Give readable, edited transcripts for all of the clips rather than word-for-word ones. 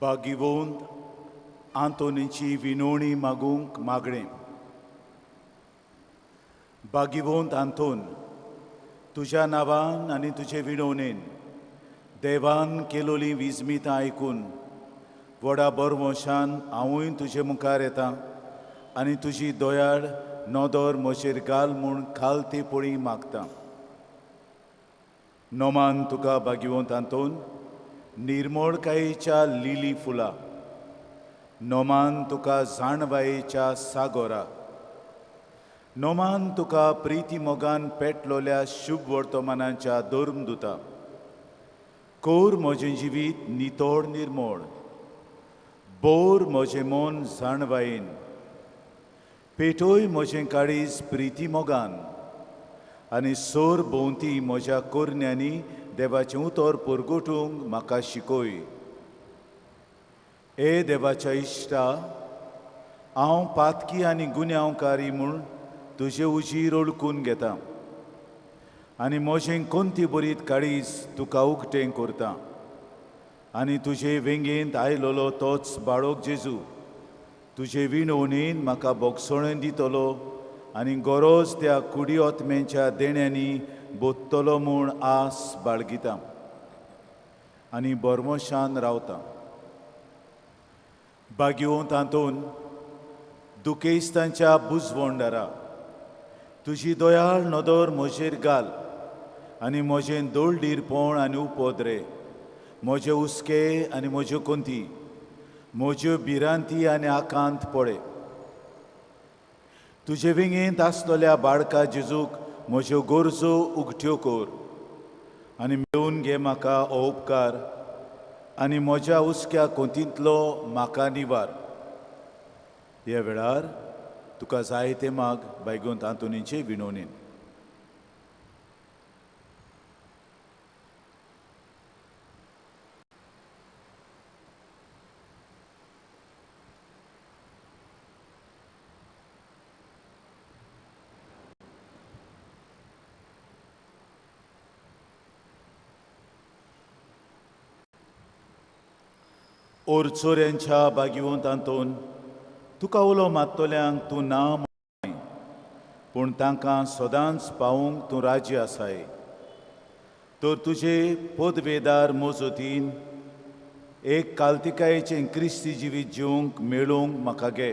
बागिवोंत आंतोनीची विनोणी मागूंक मागणें. बागिवोंत आंतोन, तुज्या नांवान आनी तुजे विणवणेन देवान केलोली विजमितां आयकून व्हडा बरवंशान हांवूय तुजे मुखार येता आनी तुजी दयाळ नदर म्हजेर घाल म्हूण खालती पळी मागता. नोमान तुका बागिवंत आंतोन, निर्मळकायेच्या लिली फुलां, नोमान तुका जाणवायेच्या सागोरा, नोमान तुका प्रिती मोगान पेटलोल्या शुभ वर्तमानाच्या धर्मदुता, कोर म्हजें जिवीत नितोड निर्मोळ, बोर म्हजें मन जाणवायेन, पेटोय म्हजें काळीज प्रिती मोगान आनी सोर भोंवती म्हज्या कोरण्यांनी देवाचें उतर परगटूंक म्हाका शिकय. ए देवाच्या इश्टा, हांव पातकी आनी गुन्यांवकारी म्हूण तुजे उजीर ओळखून घेता आनी म्हजें कोंती बरीत काळीज तुका उगटें करता आनी तुजे वेंगेंत आयलोलो तोच बाळोक जेजू तुजे विणवणीन म्हाका बोगसोणें दितलो आनी गरज त्या कुडी ओतमेच्या देण्यांनी बोत्तलो म्हूण आस बाळगिता आनी बरमोशान रावता. बागयोवन तातूंत दुखेस्तांच्या बुजवंडारा तुजी दयाळ नदर म्हजेर घाल आनी म्हजें दोळडीरपण आनी उपद्रे, म्हजे हुस्के आनी म्हज्यो कोंती, म्हज्यो भिरांती आनी आकांत पळय. तुजे वेंगेंत आसतल्या बाळका जेजूक म्हज्यो गरजो उगट्यो कर आनी मेळून घे म्हाका हो उपकार आनी म्हज्या हुस्क्या कोंतींतलो म्हाका निवार. ह्या वेळार तुका जाय तें माग बायगोंत आंतोनीचे विनोनीन. ओरचोऱ्यांच्या बागिवंत आंतोन, तुका उलो मात्तल्यांक तूं ना म्हणय, पूण तांकां सदांच पावूंक तूं राजी आसाय. तर तुजे पदवेदार मजतीन एक कालतिकायेचें क्रिस्ती जिवीत जिवंक मेळूंक म्हाका घे.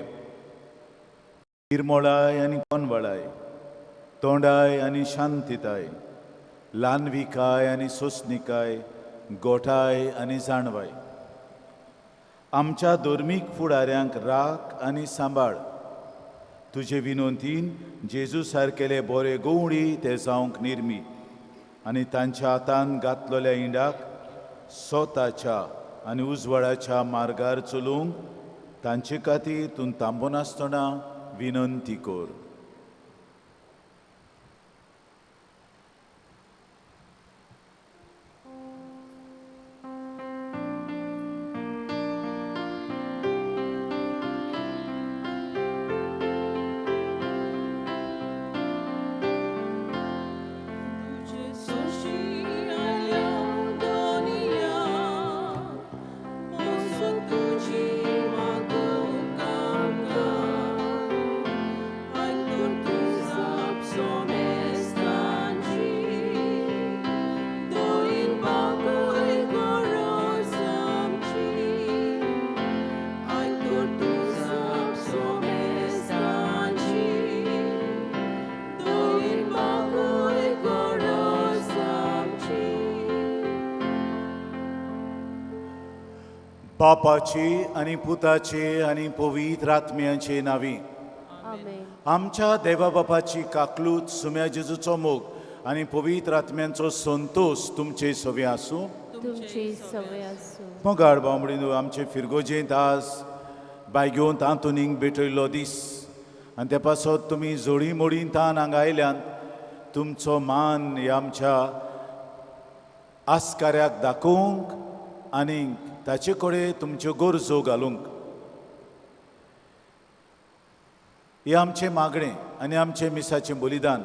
निर्मोळाय आनी कोनवळाय, तोंडाय आनी शांतिताय, ल्हानविकाय आनी सोंसणिकाय, गोठाय आनी जाणवाय. आमच्या धर्मीक फुडाऱ्यांक राख आनी सांबाळ. तुजे विनंतीन जेजू सारकेले बरे गवळी ते जावंक निर्मी आनी तांच्या हातान घातलेल्या इंडाक सोताच्या आनी उजवाडाच्या मार्गार चलूंक तांचे खातीर तूं थांबनासतना विनंती कर. बापाचे आनी पुताचे आनी पवित्र आत्म्याचे नांवी. आमच्या देवा बापाची काकलूत, सुम्या जेजूचो मोग आनी पवित्र आत्म्यांचो संतोश तुमचे सवे आसूं. तुमचे सवे आसूं. मोगाळ बावडीनो, आमचे फिरगोजेंत आज बायगेवन आंतोनीक भेटयल्लो दीस आनी ते पासत तुमी जोडी मोडीन तान हांगा आयल्यान तुमचो मान ह्या आमच्या आस्काऱ्याक दाखोवंक आनी ताचे कडेन तुमच्यो गरजो घालूंक हें आमचें मागणें आनी आमचें मिसाचें बलिदान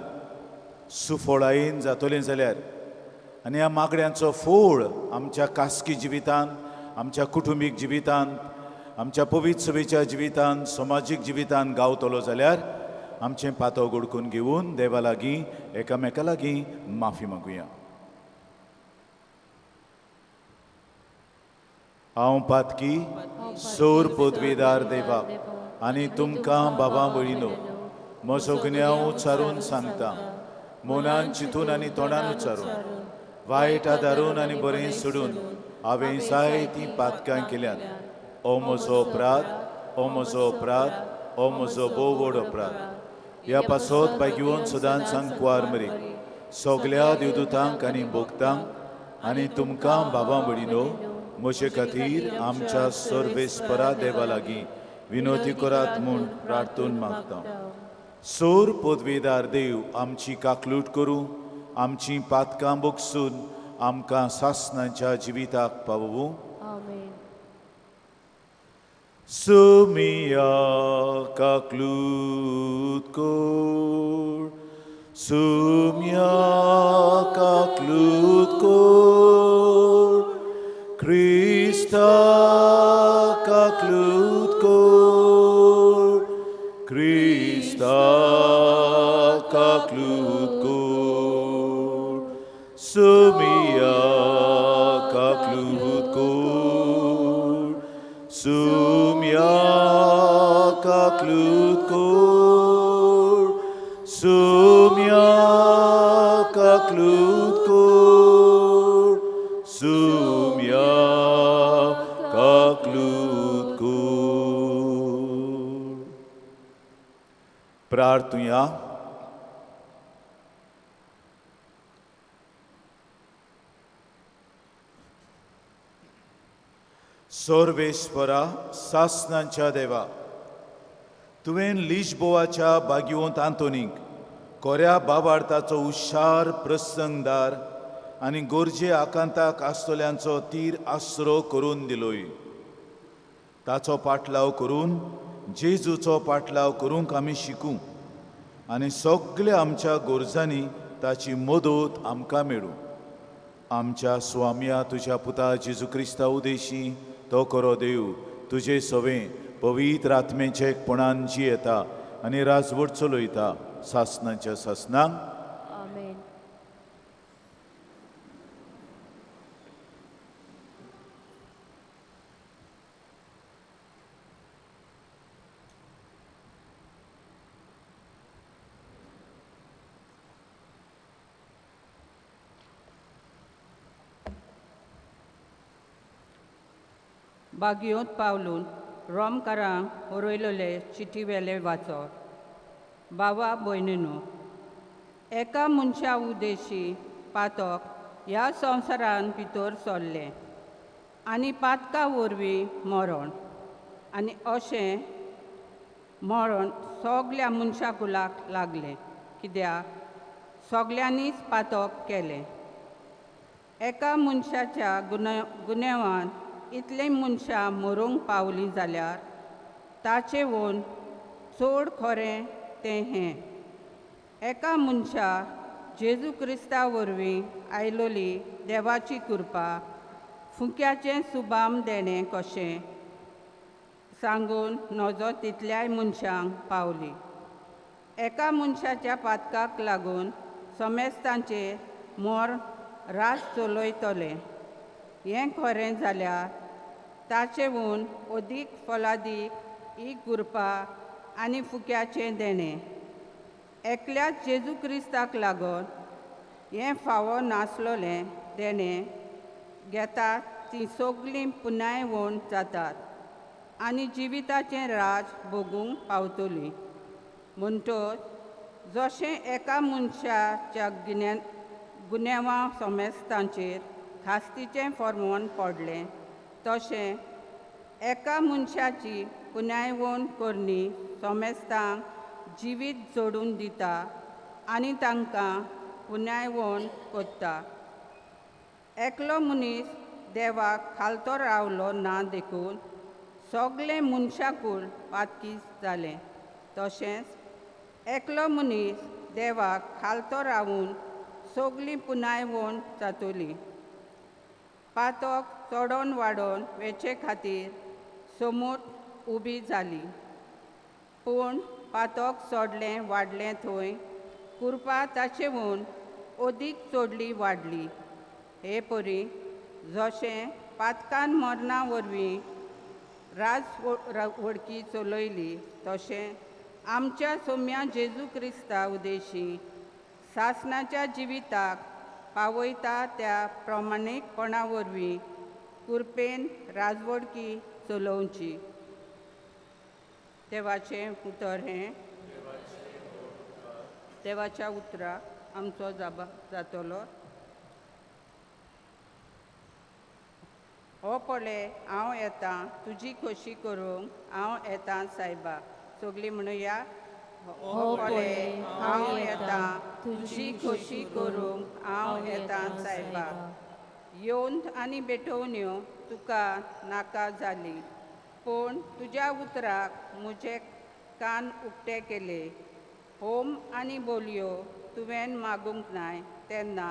सुफळायेन जातलें जाल्यार आनी ह्या मागण्यांचो फोळ आमच्या खासगी जिवितान आमच्या कुटुंबीक जिवितांत, आमच्या पवित्र सभेच्या जिवितांत, समाजीक जिवितांत गावतलो जाल्यार आमचें पातक ओडकून घेवन देवा लागीं एकामेका लागीं माफी मागुया. हांव पातकी सोर पदवेदार देवा आनी तुमकां बाबा भयणीनो म्हजो गुन्यांव उच्चारून सांगता, मनान चिंतून आनी तोंडान उच्चारून, वायट आदारून आनी बरें सोडून हांवें जायतीं पातकां केल्यांत. ओ म्हजो अपराध, ओ म्हजो अपराध, ओ म्हजो भोव व्हड अपराध. ह्या पासत बायगिवन सदांच कुवार मरी सगल्या देवदूतांक आनी भोगतांक आनी तुमकां बाबा भयणीनो म्हजे खातीर आमच्या सर्वेस्परा देवा लागीं विनोती करात म्हूण प्रार्थून मागता. सोर पदवेदार देव आमची काकलूट करूं, आमची पातकां बोगसून आमकां सासणाच्या जिविताक पावोवं. आमेन. सुमिया काकलूत कोर, सुमिया काकलूत कोर, क्रिस्ता काकलूत कोर, क्रिस्ता काकलूत कोर, सुमिया काकलूत कोर, सुमिया काकलूत कोर, सुमिया काकलूत कोर, सुमिया काकलूत कोर. प्रार्थुया. सर्वेस्परा सासनांच्या देवा, तुवें लिजबोवाच्या बागिवंत आंतोनीक कोऱ्या बाबार्थाचो हुशार प्रसंगदार आनी गोरजे आकांताक आसतल्यांचो तीर आसरो करून दिलोय. ताचो पाटलाव करून जेजूचो पाटलाव करूंक आमी शिकूं आनी सगल्या आमच्या गोरजांनी ताची मदत आमकां मेळूं. आमच्या स्वामया तुज्या पुता जेजू क्रिस्ता उदेशी तो करो देव तुजे सवें पवित्र आत्मेचे एकपणान जियेता आनी राजवट चलयता सासनाच्या सासनाक. आमेन. बागियोत पावलून रोमकारांक बरयलोले चिटी वेले वाचो. बाबा भयणीनो, एका मनशा उदेशी पातक ह्या संवसारान भितर सरलें आनी पातका वरवीं मरण, आनी अशें मरण सगल्या मनशा कुलाक लागलें, कित्याक सगल्यांनीच पातक केलें. एका मनशाच्या गुन्यांवान इतलीं मनशां मरूंक पावलीं जाल्यार ताचे वोन चड खरें तें हें, एका मनशा जेजू क्रिस्ता वरवीं आयलोली देवाची कृपा फुक्याचें सुबाम देणें कशें सांगून नजो तितल्याय मनशांक पावली. एका मनशाच्या पातकाक लागून समेस्तांचेर मोर राज चलयतलें हें खरें जाल्यार ताचेहून अदीक फलादीक ही कृपा आनी फुक्याचें देणें एकल्याच जेजू क्रिस्ताक लागून हें फावो नासलोलें देणें घेतात तीं सगलीं पुनाय वण जातात आनी जिविताचें राज भोगूंक पावतलीं. म्हणटच जशें एका मनशाच्या गुन्यांवा समेस्तांचेर खास्तीचें फॉर्मोन पडलें, तशें एका मनशाची पुनायवण करणी समेस्तांक जिवीत जोडून दिता आनी तांकां पुनायवण करता. एकलो मनीस देवाक खालतो रावलो ना देखून सगलें मनशाकूळ पातकी जालें, तशेंच एकलो मनीस देवाक खालतो रावून सगलीं पुनायवण जातली. पातक चडोन वाडोन वेचे खातीर समूत उबी जाली. पूण पातक सोडलें वाडलें थंय कुरपा ताचेहून अदीक चोडली वाडली. हे परी जशें पातकान मरणा वरवीं राज वडकी चलयली तशें आमच्या सोम्या जेजू क्रिस्ता उदेशी सासणाच्या जिविताक पावयता त्या प्रमाणीकपणा वरवीं कुरपेन राजवडकी चलोवची. देवाचें उतर हें. देवाच्या उतराक आमचो जाबा जातलो. हो पळय हांव येतां तुजी खोशी करूंक हांव येतां सायबा. सगळीं म्हणुया. हो पळय हांव येतां तुजी खोशी करूंक हांव येतां सायबा. येवन आनी भेटोवण्यो तुका नाका जाली, पूण तुज्या उतराक म्हजे कान उक्ते केले. होम आनी बोलयो तुवें मागूंक नाय तेन्ना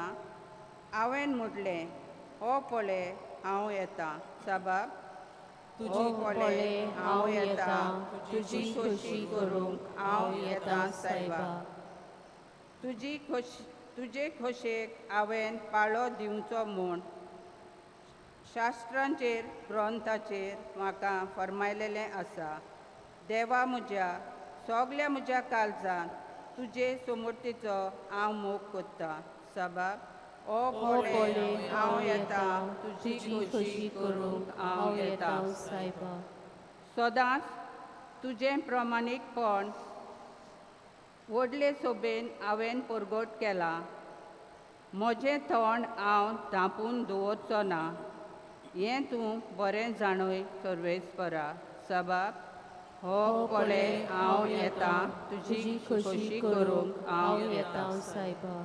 हांवें म्हटलें, हो पळय हांव येतां साबाब. हो पळय हांव येतां तुजी खोशी करूंक हांव येतां सायबा. तुजी खोशी तुजे खोशेक हांवें पाळो दिवचो म्हूण शास्त्रांचेर ग्रंथाचेर म्हाका फर्मायलेलें आसा. देवा म्हज्या सगल्या म्हज्या काळजान तुजे समर्थीचो हांव मोग करतां साबाब. ओ पळय हांव येतां तुजी खोशी करूंक हांव येतां सायबा. सदांच तुजें प्रमाणीकपण व्हडले सोबेन हांवें परगट केलां. म्हजें तोंड हांव धांपून दवरचो ना, हें तूं बरें जाणय सर्वेस्परा. साबाब. हो पळय हांव येतां तुजी खोशी करूंक हांव येतां सायबा.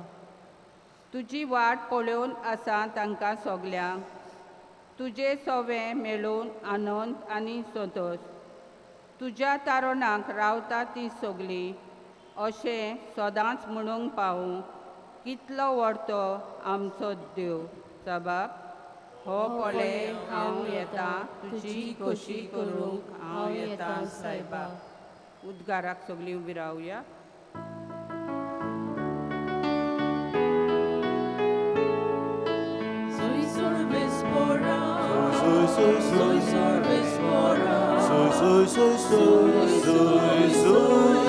तुजी वाट पळोवन आसा तांकां सगल्यांक, तुजे सोवे मेळून आनंद आनी संतोश. तुज्या तारणाक रावता ती सगळीं अशें सदांच म्हणूंक पावूं कितलो व्हडतो आमचो देव साबाब. हो पळय हांव येतां तुजी खोशी करूंक हांव येतां सायबा. उद्गाराक सगळीं उबी रावया. Sui sorbes pora, Sui sui sui sui sorbes pora, sui sui sui sui sui sui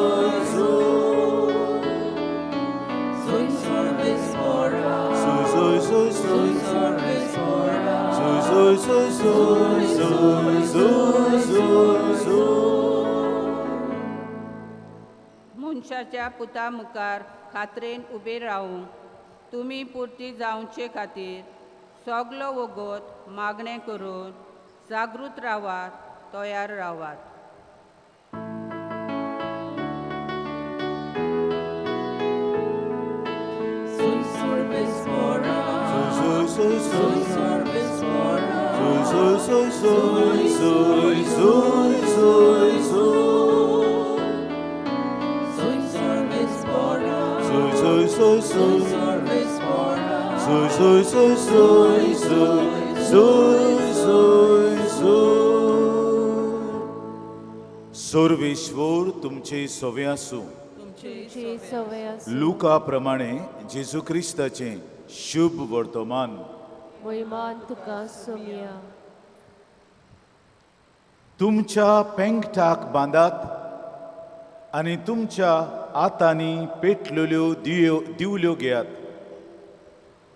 sui sui sorbes pora, sui sui sui sui sui sorbes pora, sui sui sui sui sui sui sui. मनशाच्या पुता मुखार खात्रेन उबे रावूंक तुमी पुर्ती जावचे खातीर सगलो वगत मागणें करून जागृत रावात, तयार रावात. Sui sorbes pora, sui sui sui sui sorbes pora, sui sui sui sui sui sui sui sui sorbes pora, sui sui sui sui sui sorbes pora, sui sui sui sui sui sui sui. Sarveshwar तुमचे सवे आसूं. तुमची सवय आसूं. लुका प्रमाणे जेजू क्रिस्ताचें शुभ वर्तमान. महिमान तुका सोमया. तुमच्या पेंकटाक बांदात आनी तुमच्या हातांनी पेटलेल्यो दियो दिवल्यो घेयात.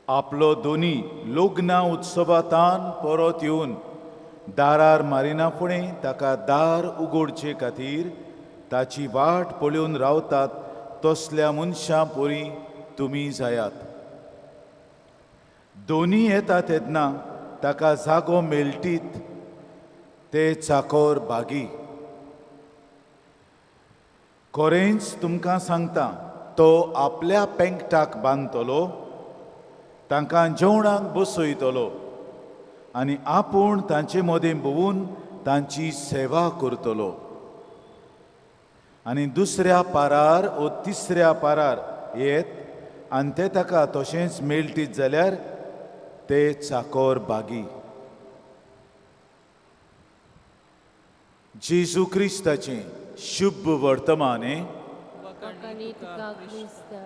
आपलो दोनी लग्ना उत्सवातान परत येवन दारार मारिना फुडें ताका दार उगडचे खातीर ताची वाट पळोवन रावतात तसल्या मनशां परी तुमी जायात. दोनी येता तेन्ना ताका जागो मेळटीत ते चाकोर बागी. खरेंच तुमकां सांगता, तो आपल्या पेंकटाक बांदतलो, तांकां जेवणाक बसयतलो आनी आपूण तांचे मदें भोंवून तांची सेवा करतलो. आनी दुसऱ्या पारार ओ तिसऱ्या पारार येत आनी ते ताका तशेंच मेळटीत जाल्यार ते चाकोर बागी. जेजू क्रिस्ताचें शुभ वर्तमान हें. वाखाणी तुका क्रिस्ता.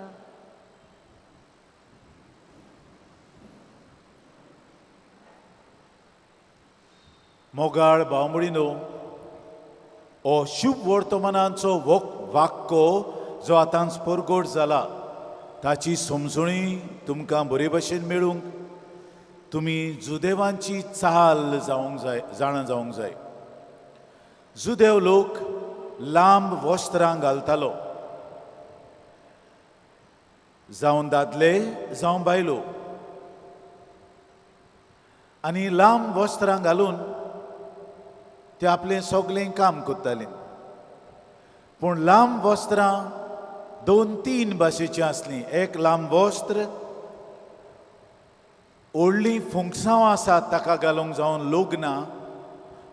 मोगाळ भावमडिनो, हो शुभ वर्तमानाचो वाक्को जो आतांच परगट जाला ताची समजणी तुमकां बरे भशेन मेळूंक तुमी जुदेवांची चाल जावंक जाय, जाणा जावंक जाय. जुदेव लोक लांब वस्त्रां घालतालो, जावं दादले जावं बायलो, आनी लांब वस्त्रां घालून ते आपलें सगलें काम करताले. पूण लांब वस्त्रां दोन तीन भाशेचीं आसलीं. एक लांब वस्त्र व्हडलीं फुंकसांव आसात ताका घालूंक जावं लग्नां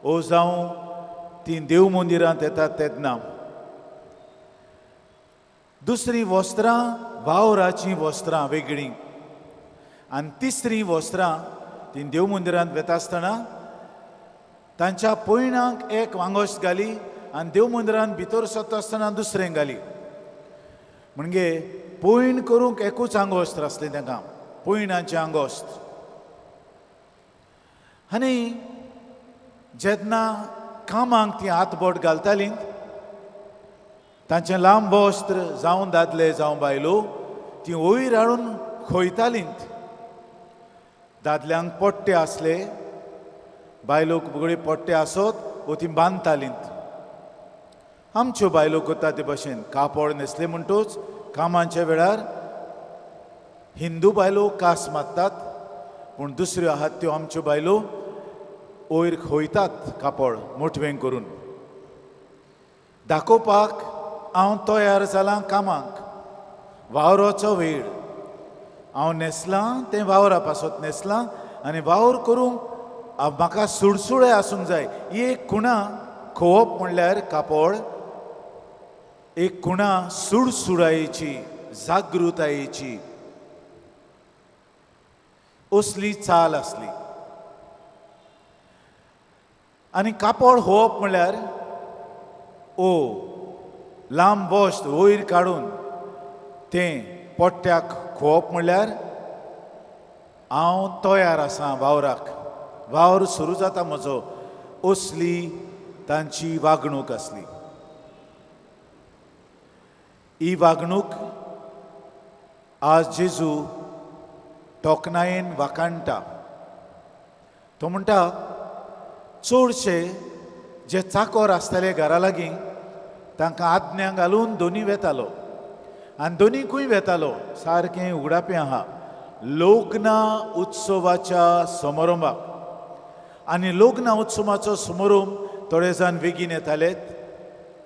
ओ जावं तीं देव मंदिरांत येतात तेन्ना. दुसरीं वस्त्रां वावराचीं वस्त्रां वेगळीं, आनी तिसरीं वस्त्रां तीं देव मंदिरांत वेता आसतना तांच्या पयणाक एक वांगोश घाली आनी देव मंदिरांत भितर सरता आसतना दुसरें घाली. म्हणजे पयण करूंक एकूच आंगोस्त्र आसलें तांकां, पयणाचें आंगोस्त्र. आनी जेन्ना कामाक तीं हातबोट घालतालीं तांचें लांब वस्त्र जावं दादले जावं बायलो तीं वयर हाडून खोयतालीं. दादल्यांक पट्टे आसले, बायलोक बगडी पट्टे आसत वो तीं बांदतालीं. आमच्यो बायलो करता ते भशेन कापड न्हेसलें म्हणटूच कामाच्या वेळार हिंदू बायलो कास मारतात, पूण दुसऱ्यो आहात त्यो आमच्यो बायलो वयर खोयतात कापड मोटवें करून दाखोवपाक हांव तयार जालां कामाक, वावराचो वेळ हांव न्हेसलां तें वावरा पासत न्हेसलां आनी वावर करूंक म्हाका सुडसुळे आसूंक जाय. ही एक खुणा खोवप म्हणल्यार कापड एक खुणा सुडसुडायेची, जागृतायेची असली चाल आसली. आनी कापड होवप म्हणल्यार ओ लांब वस्त वयर काडून तें पोट्ट्याक खोवप म्हणल्यार हांव तयार आसा वावराक, वावर सुरू जाता म्हजो, असली तांची वागणूक आसली. ही वागणूक आज जेजू टोकनायेन वाखाणटा. तो म्हणटा चडशे जे चाकोर आसताले घरा लागीं तांकां आज्ञा घालून दोनी वेतालो आनी दोनीकूय वेतालो. सारकें उगडापें आहा लग्ना उत्सवाच्या समारंभाक. आनी लग्ना उत्सवाचो समारंभ थोडे जाण बेगीन येताले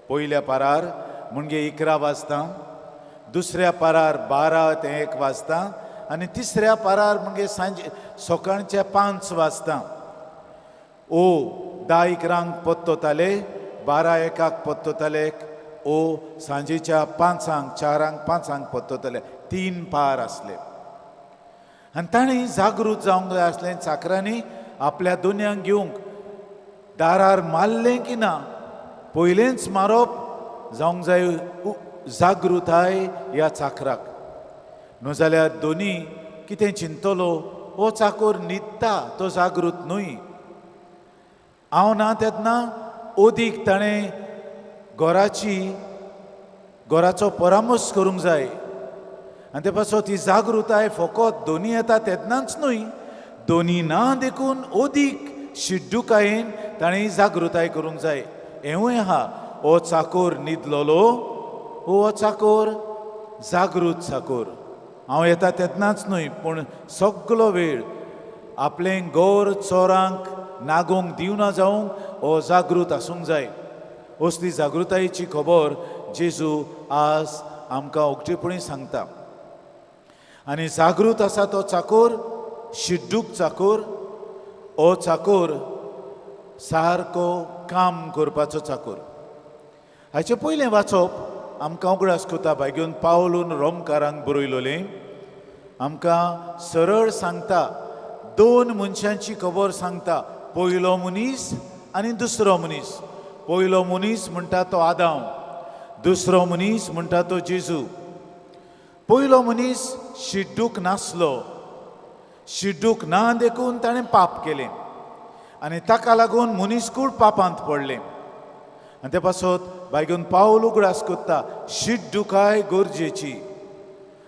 पयल्या पारार म्हणजे 11 वाजता, दुसऱ्या पारार 12 ते 1 वाजता आनी तिसऱ्या पारार म्हणजे सांजे सकाळच्या 5 वाजता. ओ 10 11 पत्तोताले, 12 1 पत्तोताले, ओ सांजेच्या 5 4 5 पत्तोताले. 3 पार आसले. आनी तांणी जागृत जावंक जाय आसलें चाकरांनी आपल्या दोनयांक घेवंक दारार मारलें की ना पयलेंच मारप जावंक जाय जागृताय ह्या चाकराक. न्हू जाल्यार दोनी कितें चिंतलो, हो चाकोर न्हिदता तो जागृत न्हय. हांव ना तेन्ना ओदीक ताणें घराचो परामर्श करूंक जाय. आनी ते पासत ही जागृताय फकत दोनी येता तेन्नाच न्हय, दोनी ना देखून ओदीक शिड्डुकायेन ताणें जागृताय करूंक जाय. हेंवूय आहा, हो चाकोर न्हिदलोलो, हो चाकोर जागृत चाकोर. हांव येता तेन्नाच न्हय पूण सगलो वेळ आपलें गोर चोरांक नागोवंक दिवना जावंक हो जागृत आसूंक जाय. असली जागृतायेची खबर जेजू आज आमकां उक्तेपणी सांगता. आनी जागृत आसा तो चाकोर, शिड्डूक चाकोर. हो चाकोर सारको काम करपाचो चाकोर. हाचें पयलें वाचप आमकां उगडास करता भायगेवन पावलून रोमकारांक बरयलोलें आमकां सरळ सांगता, दोन मनशांची खबर सांगता, पयलो मनीस आनी दुसरो मनीस. पयलो मनीस म्हणटा तो आदांव, दुसरो मनीस म्हणटा तो जेजू. पयलो मनीस शिड्डूक नासलो, शिड्डूक ना देखून ताणें पाप केलें आनी ताका लागून मनीसकूळ पापांत पडलें. आनी ते पासत बायगून पावल उगडास कोत्ता, शिड्डुकाय गरजेची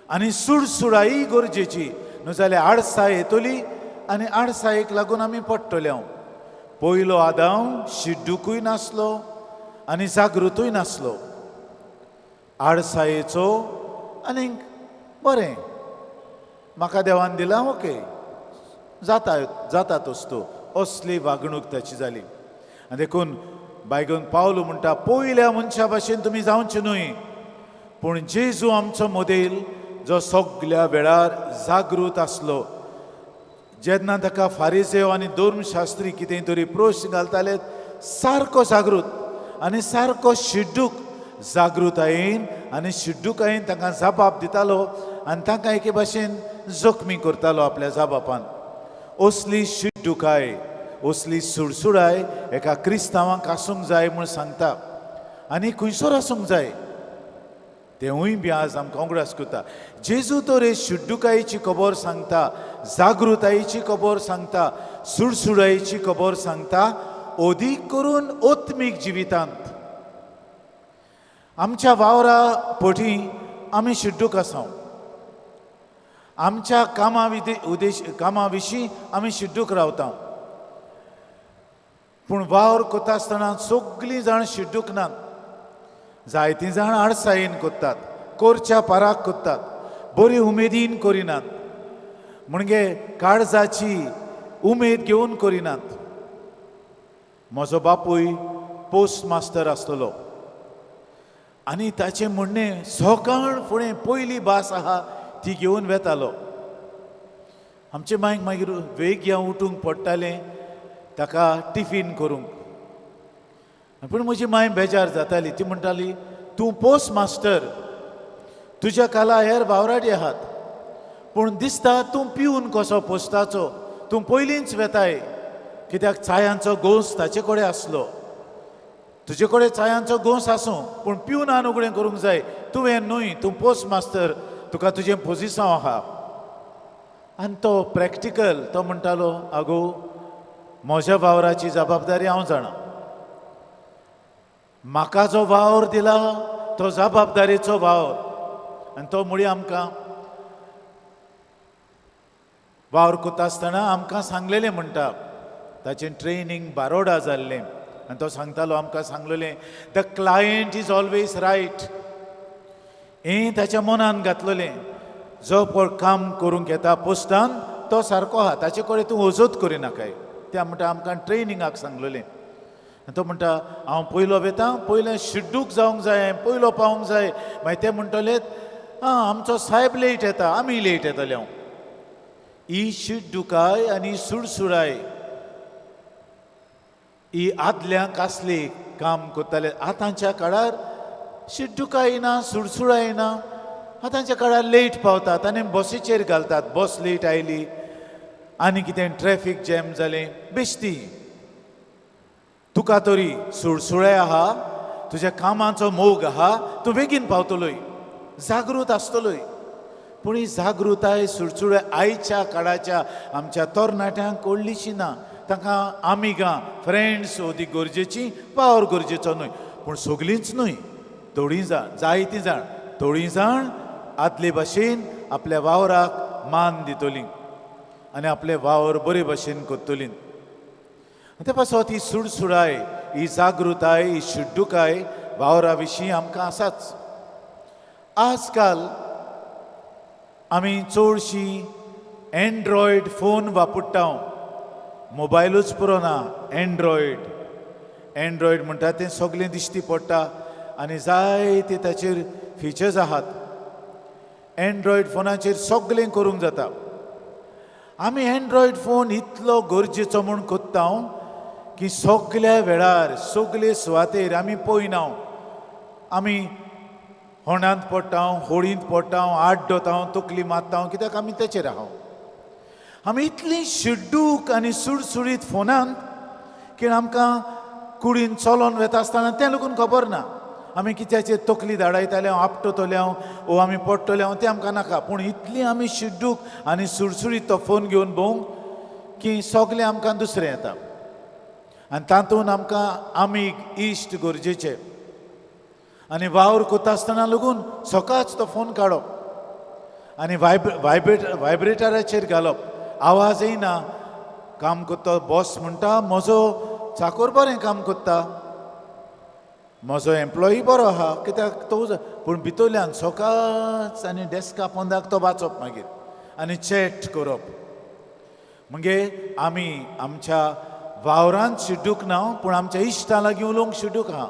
आनी सुडसुडाय गरजेची, न्हू जाल्यार आडसाय येतली आनी आडसायेक लागून आमी पडटले. हांव पयलो आदांव शिड्डुकूय नासलो आनी जागृतूय नासलो, आडसायेचो आनीक बरें म्हाका देवान दिलां, ओके जाता जाता तोस्तो, असली वागणूक ताची जाली. आनी देखून बायगून पावलो म्हणटा, पयल्या मनशा भाशेन तुमी जावचे न्हय, पूण जेजू आमचो मोदेल जो सगल्या वेळार जागृत आसलो. जेन्ना ताका फारिजेव आनी धर्मशास्त्री कितें तरी प्रश्न घालताले, सारको जागृत आनी सारको शिड्डूक जागृतायेन आनी शिड्डुकायेन तांकां जबाब दितालो आनी तांकां एके भाशेन जखमी करतालो आपल्या जबाबान. असली शिड्डुकाय, असली सुडसुडाय एका क्रिस्तांवांक आसूंक जाय म्हूण सांगता आनी खंयसर आसूंक जाय तेवूय बी आज आमकां उगडास करता. जेजू तर हे शिड्डुकायेची खबर सांगता, जागृतायेची खबर सांगता, सुडसुडायेची खबर सांगता, अदीक करून आत्मीक जिवितांत. आमच्या वावरा पटी आमी शिड्डूक आसा, आमच्या कामा उद्देश कामा विशीं आमी शिड्डूक रावता, पूण वावर करता आसतना सगळीं जाण शिड्डूक नात. जायतीं जाण आडसायेन करतात, कोरच्या पाराक करतात, बरी उमेदीन करिनात, म्हणजे काळजाची उमेद घेवन करिनात. म्हजो बापूय पोस्ट मास्टर आसतलो आनी ताचें म्हणणें सकाळ फुडें पयली भास आहा ती घेवन वेतालो. आमचे मांयक मागीर वेग्यां उठूंक पडटालें ताका टिफीन करूंक. पूण म्हजी मांय बेजार जाताली, ती म्हणटाली तूं पोस्ट मास्टर, तुज्या खाला हेर वावराडी आहात, पूण दिसता तूं पिवन कसो पोस्टाचो, तूं पयलींच वेताय, कित्याक चायांचो घोंस ताचे कडेन आसलो. तुजे कडेन चायांचो घोंस आसूं पूण पिवन उगडें करूंक जाय, तुवें न्हय, तूं पोस्ट मास्तर, तुका तुजें पोजिसांव आहा. आनी तो प्रॅक्टिकल, तो म्हणटालो आगो म्हज्या वावराची जबाबदारी हांव जाणा, म्हाका जो वावर दिला तो जबाबदारीचो वावर. आनी तो मुळी आमकां वावर करता आसतना आमकां सांगलेलें म्हणटा, ताचें ट्रेनींग बारोडा जाल्लें आनी तो सांगतालो आमकां सांगलेलें, the client is always right. हें ताच्या मनान घातलेलें, जो पळ काम करूंक येता पोस्टान तो सारको आहा, ताचे कडेन तूं वजत करिनाकाय. त्या म्हणटा आमकां ट्रेनिंगाक सांगलेलें. आनी तो म्हणटा हांव पयलो वेता, पयलें शिड्डूक जावंक जाय, पयलो पावूंक जाय. मागीर ते म्हणटले आं आमचो सायब लेट येता, आमी लेट येतले. हांव ही शिड्डुकाय आनी सुडसुडाय ही आदल्यांक आसली काम करताले. आतांच्या काळार शिड्डुकाय ना, सुडसुडाय ना. आतांच्या काळार लेट पावतात आनी बसीचेर घालतात, बस लेट आयली आनी कितें ट्रॅफीक जॅम जालें, बेश्टी. तुका तरी सुळसुळे आहा, तुज्या कामाचो मोग आहा, तूं बेगीन पावतलोय, जागृत आसतलोय. पूण ही जागृताय सुळसुळे आयच्या काळाच्या आमच्या तरणाट्यांक व्हडलीशी ना. तांकां आमिगां फ्रेंड्स अदीक गरजेची, पावर गरजेचो न्हय, पूण सगलींच न्हय, थोडीं जाण, जायतीं जाण, थोडीं जाण आदले भाशेन आपल्या वावराक मान दितलीं आनी आपले वावर बरे भाशेन करतलीं. ते पासत ही सुडसुडाय, ही जागृताय, ही शिड्डुकाय वावरा विशीं आमकां आसाच. आजकाल आमी चडशीं एन्ड्रॉयड फोन वापरता, मोबायलूच पुरो ना, एन्ड्रॉयड. एन्ड्रॉयड म्हणटा तें सगळें दिश्टी पडटा आनी जायते ताचेर फिचर्स आहात. एन्ड्रॉयड फोनाचेर सगळें करूंक जाता. आमी एन्ड्रॉयड फोन इतलो गरजेचो म्हूण कोत्ता की सगल्या वेळार सगले सुवातेर आमी पळयना. आमी होंडांत पडटा, होळींत पडटा, आड्डता, तकली मारता, कित्याक आमी तेचेर आहा. आमी इतली शिड्डूक आनी सुडसुडीत फोनांत की आमकां कुडीन चलोन वता आसतना तें लोकून खबर ना. आमी कित्याचेर तकली धाडायताले हांव, आपटतले हांव ओ आमी पडटले हांव, तें आमकां नाका. पूण इतली आमी शिड्डूक आनी सुडसुडीत तो फोन घेवन भोंवंक की सगलें आमकां दुसरें येता. आनी तातूंत आमकां आमीग इश्ट गरजेचे. आनी वावर कोता आसतना लागून सकाळच तो फोन काडप आनी व्हायब्रेटराचेर घालप, आवाज येयना. काम करता बॉस म्हणटा म्हजो चाकोर बरें काम करता, म्हजो एम्प्लॉई बरो आहा, कित्याक तो, पूण भितरल्यान सकाळच आनी डेस्का पोंदाक तो वाचप मागीर आनी चॅट करप. म्हणजे आमी आमच्या वावरांत शिड्डूक ना, पूण आमच्या इश्टां लागीं उलोवंक शिड्डूक आहा.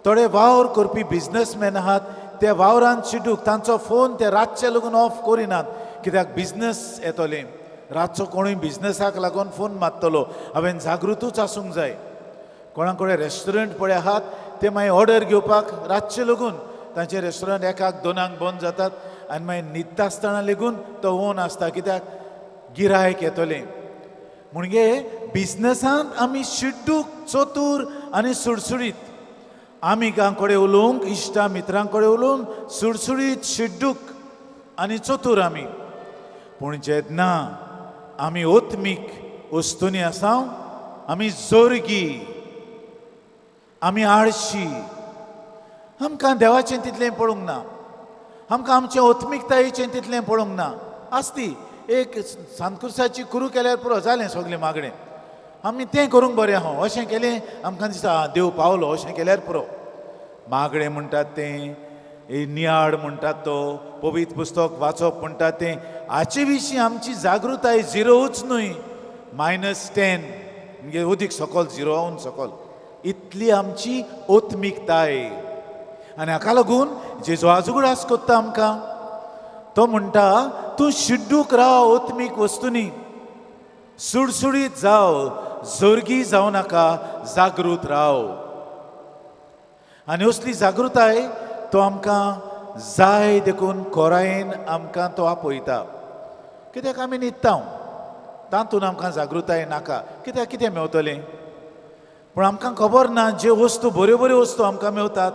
थोडे वावर करपी बिजनसमॅन आहात, ते वावरांत शिड्डूक, तांचो फोन ते रातचे लागून ऑफ करिनात, कित्याक बिजनस येतले रातचो कोणूय बिजनसाक लागून फोन मारतलो. हांवें जागृतूच आसूंक जाय. कोणा कडेन रेस्टॉरंट पळय आहात ते मागीर ऑर्डर घेवपाक रातचे लागून तांचे रेस्टॉरंट एकाक दोनांक बंद जातात आनी मागीर न्हिदता आसतना लेगून तो ओन आसता, कित्याक गिरायक येतलें. म्हणजे बिजनसांत आमी शिड्डूक, चतूर आनी सुडसुडीत. आमी कडेन उलोवंक, इश्टा मित्रां कडेन उलोवंक सुडसुडीत, शिड्डूक आनी चतूर आमी. पूण जेन्ना आमी ओत्मीक वस्तूंनी आसा, आमी जोरगी, आमी आळशी, आमकां देवाचें तितलें पळोवंक ना, आमकां आमचें ओत्मिकतायेचें तितलें पळोवंक ना. आसती एक सांतकुर्साची कुरू केल्यार पुरो जालें सगलें मागणें, आमी तें करूंक बरें आहा अशें केलें आमकां दिसता आं देव पावलो अशें केल्यार पुरो. मागणें म्हणटात तें, नियाळ म्हणटात तो, पवित्र पुस्तक वाचप म्हणटात तें, हाचे विशीं आमची जागृताय झिरोच न्हय, -10 म्हणजे अदीक सकल झिरोवन सकल इतली आमची ओत्मिकताय. आनी हाका लागून जेजू आजूगडास कोत्ता आमकां, तो म्हणटा तूं शिड्डूक राव ओत्मीक वस्तूंनी, सुडसुडीत जाव, जोरगी जावं नाका, जागृत राव. आनी असली जागृताय तो आमकां जाय देखून कोरायेन आमकां तो आपयता. कित्याक आमी न्हिदता, तातूंत आमकां जागृताय नाका, कित्याक कितें मेवतलें. पूण आमकां खबर ना ज्यो वस्तू बऱ्यो बऱ्यो वस्तू आमकां मेवतात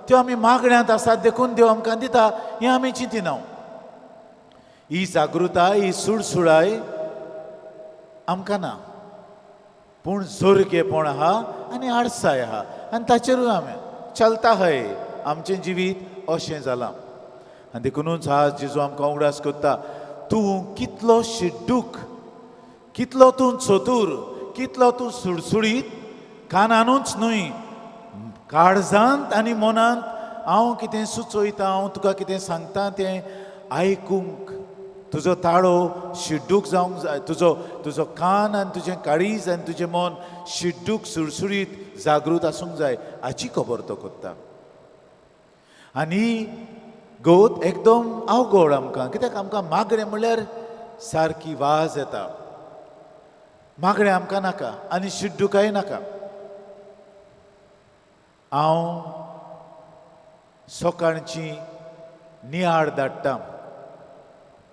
त्यो आमी मागण्यांत आसात देखून देव आमकां दिता हें आमी चिंतिना. ही जागृताय, ही सुडसुडाय आमकां ना, पूण जोरगेपण आहा आनी आडसाय आहा आनी ताचेरूय आमी चलता हय आमचें जिवीत अशें जालां. आनी देखुनूच आज जेजू आमकां उगडास करता, तूं कितलो शिड्डूक, कितलो तूं चतूर, कितलो तूं सुडसुडीत, कानानूच न्हय काळजांत आनी मनांत हांव कितें सुचयता, हांव तुका कितें सांगता तें आयकूंक तुजो ताळो शिड्डूक जावंक जाय, तुजो तुजो कान आनी तुजें काळीज आनी तुजें मन शिड्डूक, सुडसुडीत, जागृत आसूंक जाय हाची खबर तो कोत्ता. आनी गोत एकदम अवघड आमकां, कित्याक आमकां मागणें म्हणल्यार सारकी वाज येता. मागणें आमकां नाका आनी शिड्डुकाय नाका. हांव सकाळची नियाळ धाडटा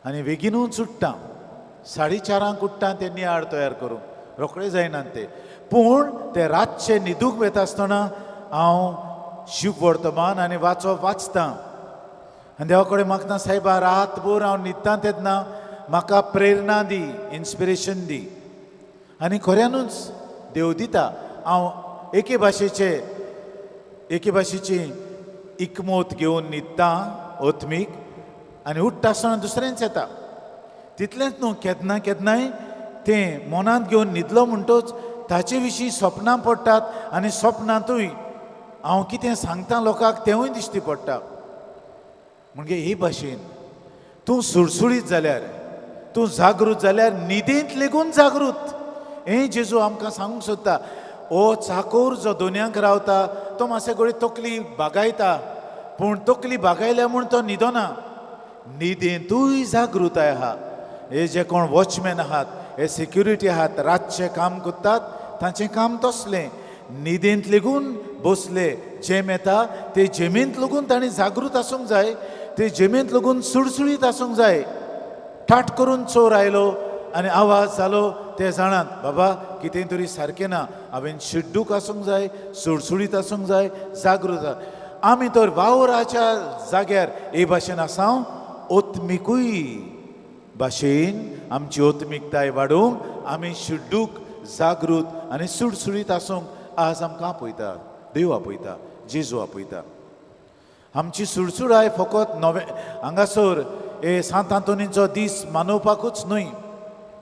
आनी बेगीनूच उठ्ठा, 4:30 उठ्ठा ते नियाळ तयार करूंक, रोखडे जायनात ते. पूण ते रातचे न्हिदूंक वता आसतना हांव शिव वर्तमान आनी वाचप वाचता आनी देवा कडेन मागता, सायबा रातभर हांव न्हिदता तेन्ना म्हाका प्रेरणा दी, इन्स्पिरेशन दी. आनी खऱ्यानूच देव दिता. हांव एके भाशेची इकमोत घेवन न्हिदता ओत्मीक आनी उठ्ठा आसतना दुसरेंच येता. तितलेंच न्हू, केन्ना केन्नाय तें मनांत घेवन न्हिदलो म्हणटच ताचे विशीं सपनां पडटात आनी सपनांतूय हांव कितें सांगता लोकांक तेंवूय दिश्टी पडटा. म्हणजे हे भाशेन तूं सुडसुडीत जाल्यार, तूं जागृत जाल्यार, न्हिदेंत लेगून जागृत, हें जेजू आमकां सांगूंक सोदता. ओ चाकोर जो दोनयांक रावता तो मातशे कडेन तकली बागायता, पूण तकली बागायल्या म्हूण तो न्हिदना, न्हिदेंतूय जागृताय आहा. हे जे कोण वॉचमॅन आहात, हे सिक्युरिटी आहात, रातचें काम करतात, तांचें काम तसलें, न्हिदेंत लेगून बसले जेम येता ते जेमींत लागून तांणी जागृत आसूंक जाय, ते जेमींत लागून सुडसुडीत आसूंक जाय. ठाट करून चोर आयलो आनी आवाज जालो ते जाणात बाबा कितें तरी सारकें ना, हांवें शिड्डूक आसूंक जाय, सुडसुडीत आसूंक जाय, जागृत. आमी तर वावराच्या जाग्यार हे भाशेन आसा, ओत्मिकूय भाशेन आमची ओत्मिकताय वाडोवंक आमी शिड्डूक, जागृत आनी सुडसुडीत आसूंक आज आमकां आपयता देव, आपयता जेजू आपयता. आमची सुडसुडाय फकत नवे हांगासर हे सांत आंतोनीचो दीस मानोवपाकूच न्हय,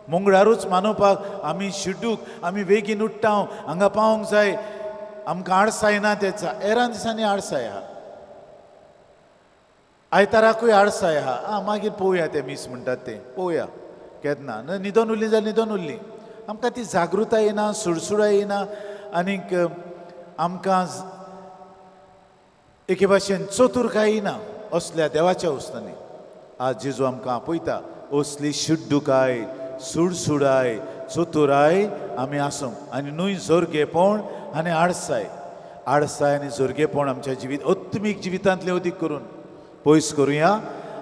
मंगळारूच मानोवपाक आमी शिड्डूक, आमी बेगीन उठ्ठा, हांगा पावोंक जाय, आमकां आडसाय ना तेचा. हेरां दिसांनी आडसाय आहा, आयताराकूय आडसाय आहा. आं मागीर पळोवया तें मीस म्हणटात तें पळोवया केन्ना, न्हिदोन उरली जाल्यार न्हिदोन उरली. आमकां ती जागृताय येना, सुडसुडाय येना आनीक आमकां एके भाशेन चतुरकाय येना असल्या देवाच्या वस्तूंनी. आज जेजू आमकां आपयता असली शिड्डुकाय, सुडसुडाय, चतुराय आमी आसूंक आनी न्हय जोरगेपण आनी आडसाय. आडसाय आनी जोरगेपण आमच्या जिवीत ओत्मीक जिवितांतलें अदीक करून पयस करुया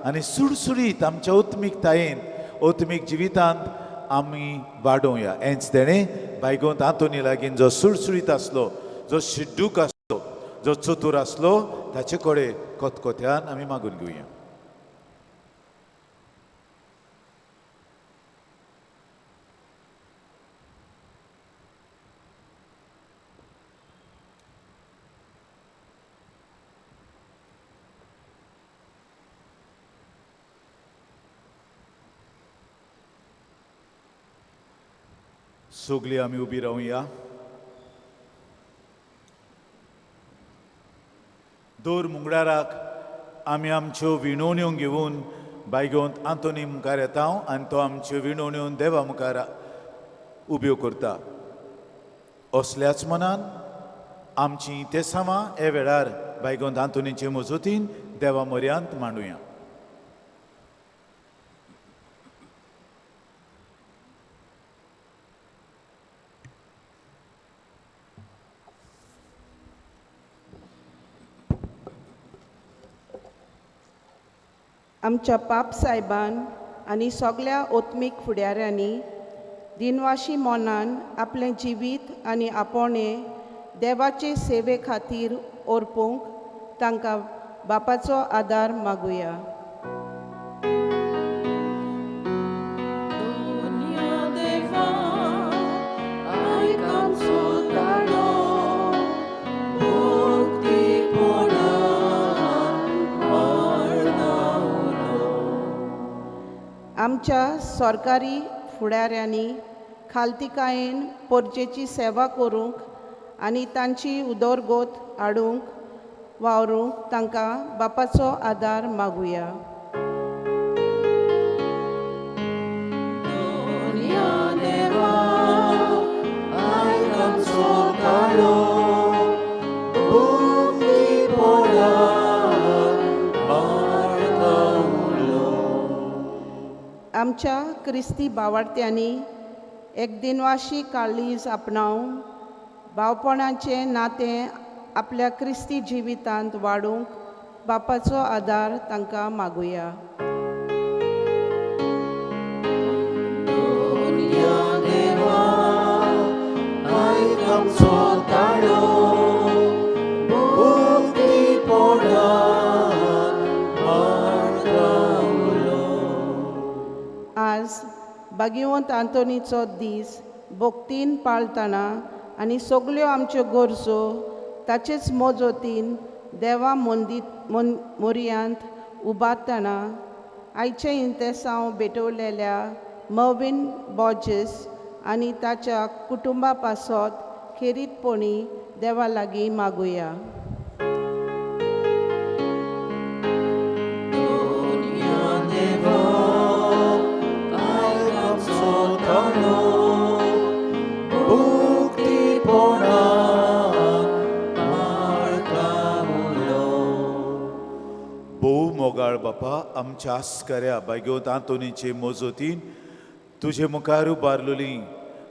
आनी सुडसुडीत आमच्या ओत्मीकतायेन ओत्मीक जिवितांत आमी वाडोवया. हेंच तेणें बायगोंत आंतोनी लागीं जो सुडसुडीत आसलो, जो शिड्डूक आसलो, जो चतूर आसलो ताचे कडेन खतखत्यान आमी मागून घेवया. सगळीं आमी उबी रावया. दर मुंगडाराक आमी आमच्यो विणवण्यो घेवन बायगोंत आंतोनी मुखार येता आनी तो आमच्यो विणवण्यो देवा मुखार उब्यो करता. असल्याच मनान आमची तेसांवां हे वेळार बायगोंत आंतोनीचे मजतीन देवा म्हऱ्यांत मांडुया. आमच्या पाप सायबान आनी सगळ्या ओत्मीक फुडाऱ्यांनी दिनवाशी मनान आपलें जिवीत आनी आपोणे देवाचे सेवे खातीर ओर्पूंक तांकां बापाचो आदार मागुया. आमच्या सरकारी फुडाऱ्यांनी खालतिकायेन पोरजेची सेवा करूंक आनी तांची उदरगत हाडूंक वावरूंक तांकां बापाचो आदार मागुया. आमच्या क्रिस्ती बावाडत्यांनी एक दिनवाशी काळीज आपणावन भावपणाचें नातें आपल्या क्रिस्ती जिवितांत वाडूंक बापाचो आदार तांकां मागुया. आज बागिवंत आंतोनीचो दीस भक्तीन पाळटना आनी सगल्यो आमच्यो गरजो ताचेच मजतीन देवा मंदीत मोरयांत उबारतना आयचें इंतेसांव भेटवलेल्या मर्विन बॉर्जीस आनी ताच्या कुटुंबा पासत खेरीतपणी देवा लागीं मागुया. भोव मोगाळ बापा, आमच्या आस्कऱ्या बायगोत आंतोनीचे मजतीन तुजे मुखार उबारलेली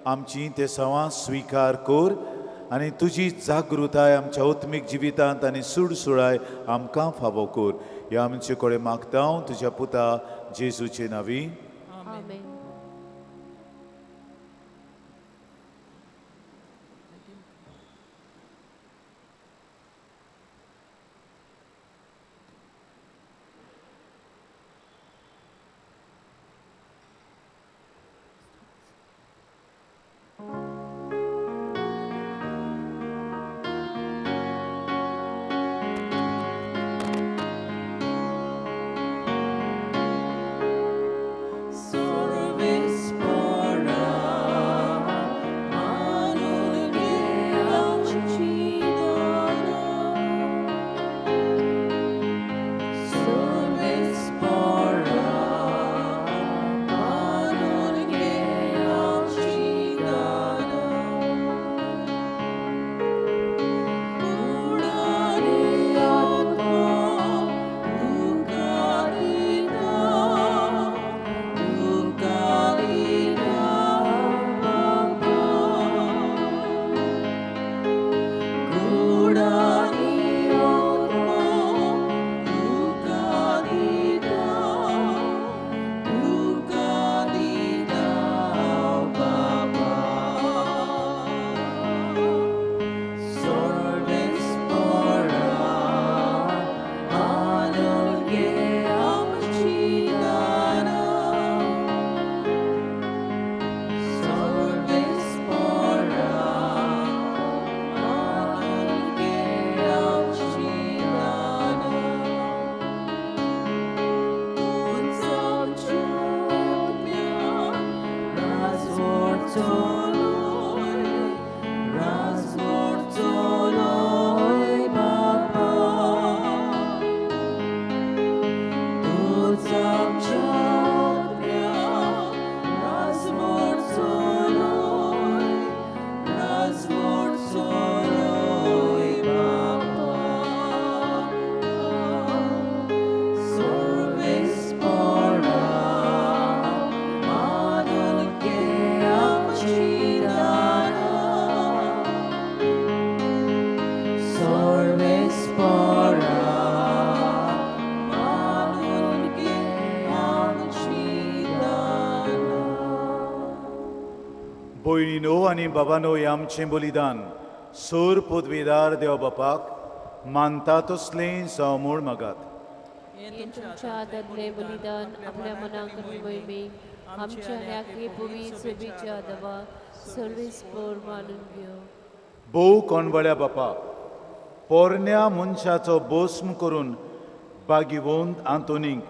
आमची ते सवां स्विकार कर आनी तुजी जागृताय आमच्या ओत्मीक जिवितांत आनी सुडसुळाय आमकां फावो कर. ह्या आमचे कडेन मागता हांव तुज्या पुता जेजूचे नांवी. आमेन. भयणीनो आनी बाबानो, हें आमचें बलिदान सोर पदवेदार देव बापाक मानता तसलें जावं म्हूण मागात. हे तुमच्या हातांतलें बलिदान आपल्या मनाक आनी मोहिमेक आमच्या आनी आखे पवित्र सभेच्या देवा सर्वेस्पर मानून घेवं. भोव कोणबळ्या बापा, पोरण्या मनशाचो भस्म करून बागिवंत आंतोनीक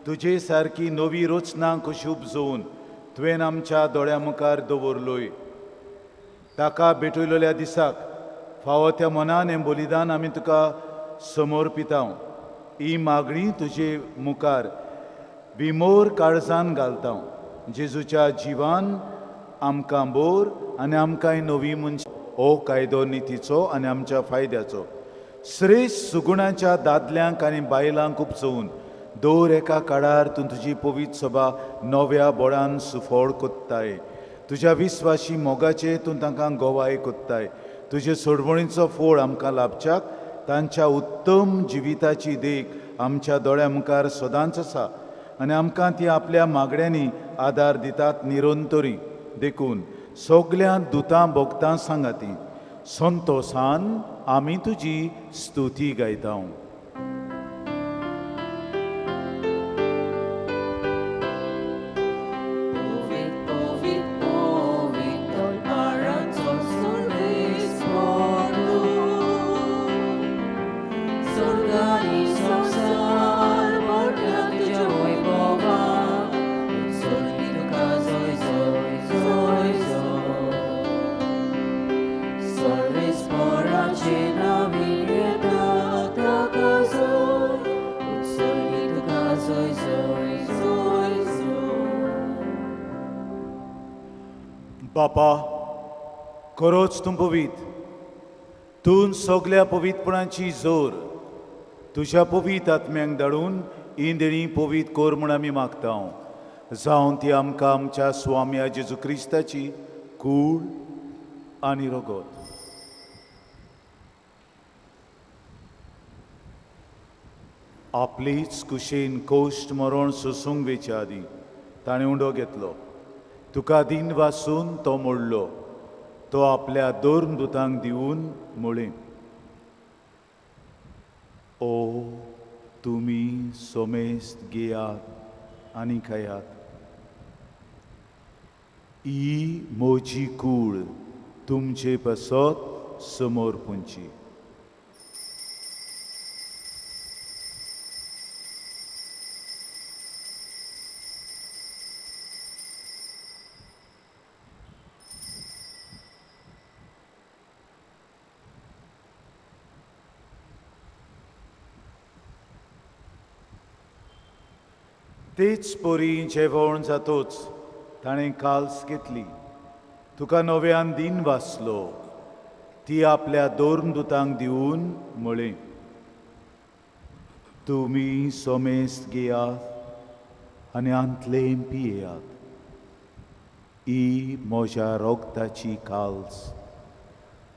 तुजे सारकी नवी रचना कशी उपजोवन तुवें आमच्या दोळ्या मुखार दवरलोय. ताका भेटयलेल्या दिसाक फावो त्या मनान हें बलिदान आमी तुका समर्पिता. ही मागणी तुजे मुखार बिमोर काळजान घालता. जेजूच्या जिवान आमकां बोर आनी आमकांय नवी मनशां हो कायदो नितीचो आनी आमच्या फायद्याचो. श्रेश्ठ सुगुणाच्या दादल्यांक आनी बायलांक उपजोवन दर एका काळार तूं तुजी पवित्र सभा नव्या बोळान सुफळ कोत्ताय. तुज्या विस्वाशी मोगाचे तूं तांकां गोवाय कोत्ताय. तुजे सोडवणीचो फोळ आमकां लाभच्याक तांच्या उत्तम जिविताची देख आमच्या दोळ्या मुखार सदांच आसा आनी आमकां ती आपल्या मागण्यांनी आदार दितात निरंतरी. देखून सगल्या दुतां भोगतां सांगाती संतोसान आमी तुजी स्तुती गायता. Povit, povit, povit, tol paranzo sorvesportu. Sorgani sosar, borga tuja vojbova, sorgi tuka zoj, zoj, zoj, zoj. Sorvespora cena vieta taka zoj, sorgi tuka zoj, zoj, zoj, zoj. बापा, खरोच तूं पवीत, तूं सगल्या पवित्रपणाची जोर तुज्या पवीत आत्म्यांक धाडून ही देणी पवीत कर म्हूण आमी मागता. जावन ती आमकां आमच्या स्वाम्या जेजू क्रिस्ताची कूड आनी रगत. आपलीच कुशीन कोश्ट मरण सोसूंक वेच्या आदीं ताणें उंडो घेतलो. तुका दिन वासून तो मोडलो. तो आपल्या दोन दुतांक दिवन म्हळें, ओ तुमी सोमेस्त घेयात आनी खायात. ही म्हजी कूड तुमचे पासत समोर पुंची. तेच परी जेवण जातोच ताणें काल्स घेतली. तुका नव्यान दिन वाचलो. ती आपल्या दोन दुतांक दिवन म्हळें, तुमी सोमेस्त घेयात आनी आंतलें पियेयात. ही म्हज्या रोगताची काल्स,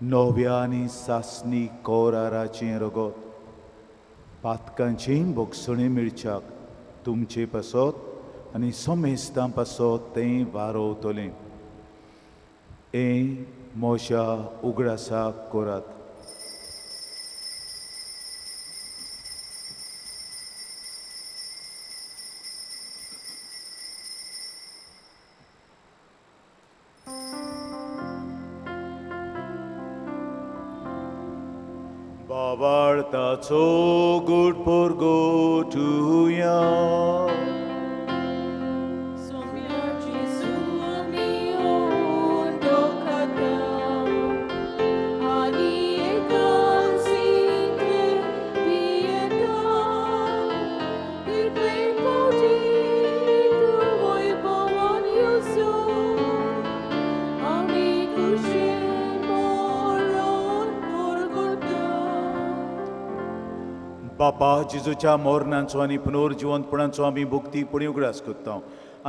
नव्या आनी सासणी कोराराचें रगत, पातकांचें भोगसणें मेळच्याक तुमचे पासत आनी समेस्तां पासत तें वारोवतलें. हें म्हज्या उगडासाक करात. बाबाळताचो गुड पोरगोटुया. बापा, जेजूच्या मोरणांचो आनी पुनर्जिवंतपणाचो आमी भुक्ती पुणी उगडास करता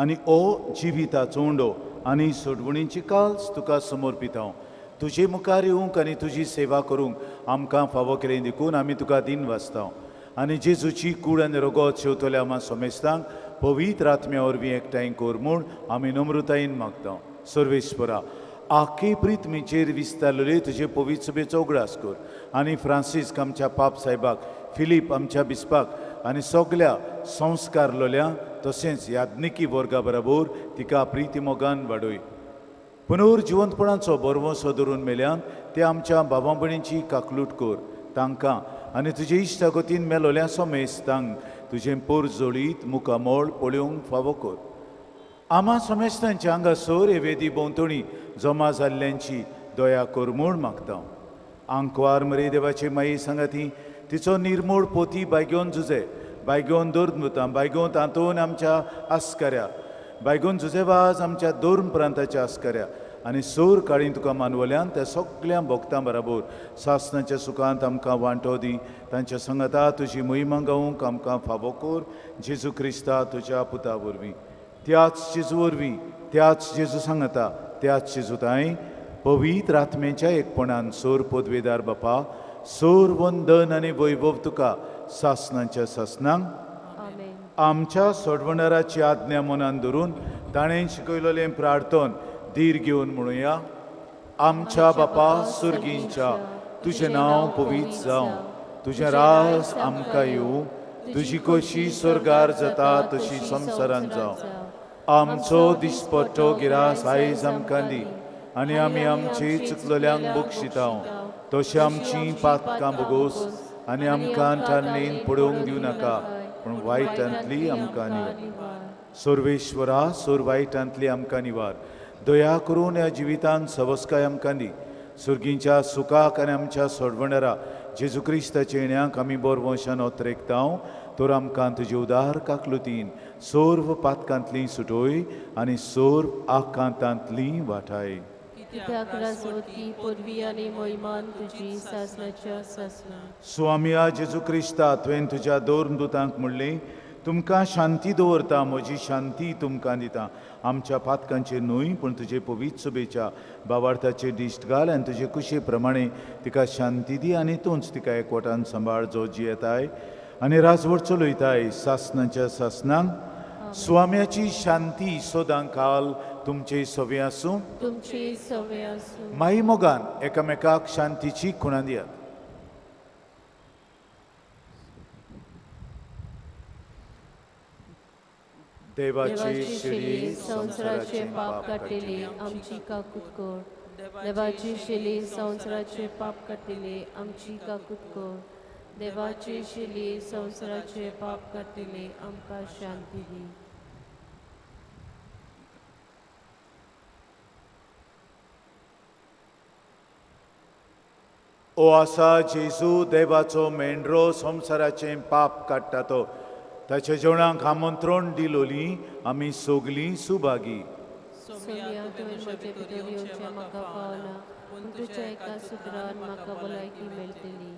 आनी ओ जिविताचो उंडो आनी सोडवणीची काल्स तुका समर्पिता. तुजे मुखार येवंक आनी तुजी सेवा करूंक आमकां फावो केली देखून आमी तुका दिन वाचता. आनी जेजूची कूड आनी रगत शेवतल्या आमा समेस्तांक पवित्र आत्म्या वरवीं एकठांय कर म्हूण आमी नम्रतायेन मागता. सर्वेस्परा, आखे प्रिथमीचेर विस्तारलेले तुजे पवित्र सभेचो उगडास कर आनी फ्रांसिस्क आमच्या पाप साहेबाक, फिलीप आमच्या बिस्पाक आनी सगल्या संस्कारलोल्या तशेंच याज्ञिकी वर्गा बरोबर तिका प्रिती मोगान वाडय. पुनर्जिवंतपणाचो बरवसो धरून मेल्यान ते आमच्या बाबा भयणींची काकलूट कर तांकां आनी तुजे इश्टागतीन मेलोल्या समेस्तांक तुजें पोर जोडीत मुखामोळ पळोवंक फावो कर. आमा समेस्तांच्या हांगासर हे वेदी भोंवतणी जमा जाल्ल्यांची दया कर म्हूण मागता. आंकवार मरे देवाचे माई सांगाती तिचो निर्मूळ पोती बायगोन जुजे, बायगोन दोर्मुतां, बायगोन तातून आमच्या आस्कऱ्या, बायगोन जुजेवाज आमच्या दोर्म प्रांताच्या आस्कऱ्या आनी सोर काळी तुका मानवल्यान त्या सगळ्या भक्तां बराबर सासनाच्या सुखांत आमकां वांटो दी. तांच्या संगता तुजी महिमा गावूंक आमकां फावो कर जेजू क्रिस्ता तुज्या पुता वरवीं. त्याच जेजू वरवीं, त्याच जेजू सांगता, त्याच जेजू ताई पवित्र आत्म्याच्या एकपणान सोर पदवेदार बापा सोर वंदन आनी वैभव तुका सासनाच्या सासनांक. आमेन. आमच्या सोडवणाराची आज्ञा मनान धरून ताणें शिकयलेलें प्रार्थन धीर घेवन म्हणुया. आमच्या बापा सुर्गींच्या, तुजें नांव पवित्र जावं, तुजें राज आमकां येवं, तुजी खोशी स्वर्गार जाता तशी संवसारांत जावं. आमचो दिसपट्टो गिरास आयज आमकां दी आनी आमी आमची चुकलेल्यांक बक्षितांव तशें आमची पातकां भोगोस आनी आमकां ठाणलेन पडोवंक दिवं नाका पूण वायटांतली आमकां निवार. सर्वेश्वरा सोर वायटांतली आमकां निवार. दया करून ह्या जिवितांत सवस्काय आमकां दी. सुर्गींच्या सुखाक आनी आमच्या सोडवणारा जेजू क्रिस्ताच्या येण्याक आमी बोरवंशान ओतरेकतांव तर आमकां तुजे उदार काकलुतीन सर्व पातकांतली सुटोय आनी सर्व आकांतांतली वाठाय. कित्याक राजवटी पदवी आनी महिमान तुजी सासणाच्या सासणा. स्वामिया जेजू क्रिस्ता, तुवें तुज्या दोन दुतांक म्हणलें, तुमकां शांती दवरता, म्हजी शांती तुमकां दिता. आमच्या पातकांचेर न्हय पूण तुजे पवित्र सभेच्या बावार्थाचेर दिश्ट घाल आनी तुजे कुशे प्रमाणे तिका शांती दी आनी तूंच तिका एकवटान सांबाळ जो जियेताय आनी राजवट चलयताय सासणाच्या सासणांक. स्वाम्याची शांती सदां काल तुमचे सवे आसूं. तुमची सवे आसूं. माई मोगान एकामेकाक शांतीची खुणा दियात. देवाची शिडी संवसाराचे पाप काडटली आमची काकूत कर. देवाची शिली संवसाराचे पाप काडटली आमची काकूत कर. देवाची शिली संवसाराचे पाप काडटली आमकां शांती दी. ओ आसा जेजू देवाचो मेंढरो संवसाराचें पाप काडटा तो ताच्या जेवणाक आमंत्रण दिलोली आमी सगलीं सुभागी. सोम्या तुवें म्हजे भितर येवचें म्हाका फावना पूण तुज्या एका सुत्रान म्हाका भलायकी मेळटली.